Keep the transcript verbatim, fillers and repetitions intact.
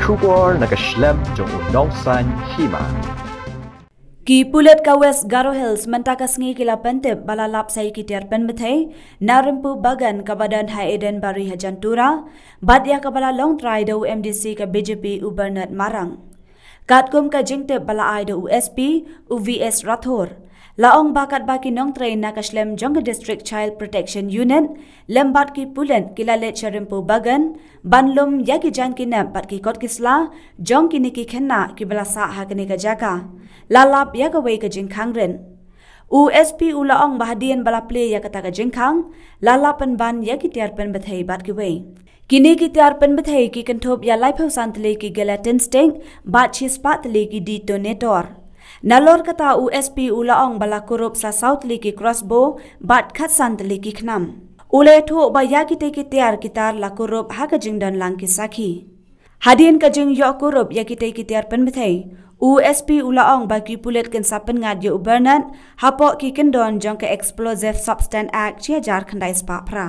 Khubor na ka shlem jong u nongsan hima. Ki pulit ka West Garo Hills mynta ka sngi ki la pyntip ba la lap sa ïa ki tiar pynbthei na Rympu Bagan kaba don ha Eden Bari ha Jantura, bad ïa kaba la long trai da u M D C ka B J P u Bernard Marang. Katkum ka jingtip ba la ai da u S P, u V S Rathore, la ong ba katba ki nongtrei na ka shlem jong ka District Child Protection Unit lem bad ki pulit ki la leit sha Rympu Bagan ban lum ïa ki jaiñ ki nep bad ki kot ki sla jong kine ki khynnah kiba la sah ha kane ka jaka, la lap ïa kawei ka jingkhang rit. U S P u la ong ba hadien ba la plie ïa kata ka jingkhang, la lap pynban ïa ki tiar pynbthei bad kiwei. Kine ki tiar pynbthei ki kynthup ïa laiphew san tylli ki gelatin stick bad shispah tylli ki detonator. Nalor kata, u S P u la ong ba la kurup sa saw tylli ki crossbow bad khatsan tylli ki khnam. U la ïathuh ba ïa kitei ki tiar ki tar la kurup ha ka jingdon lang ki sakhi. Hadien ka jingïoh kurup ïa kitei ki tiar pynbthei, u S P u la ong ba ki pulit kin sa pynngat ïa u Bernard hapoh ki kyndon jong ka Explosive Substance Act shi hajar khyndai spah phra.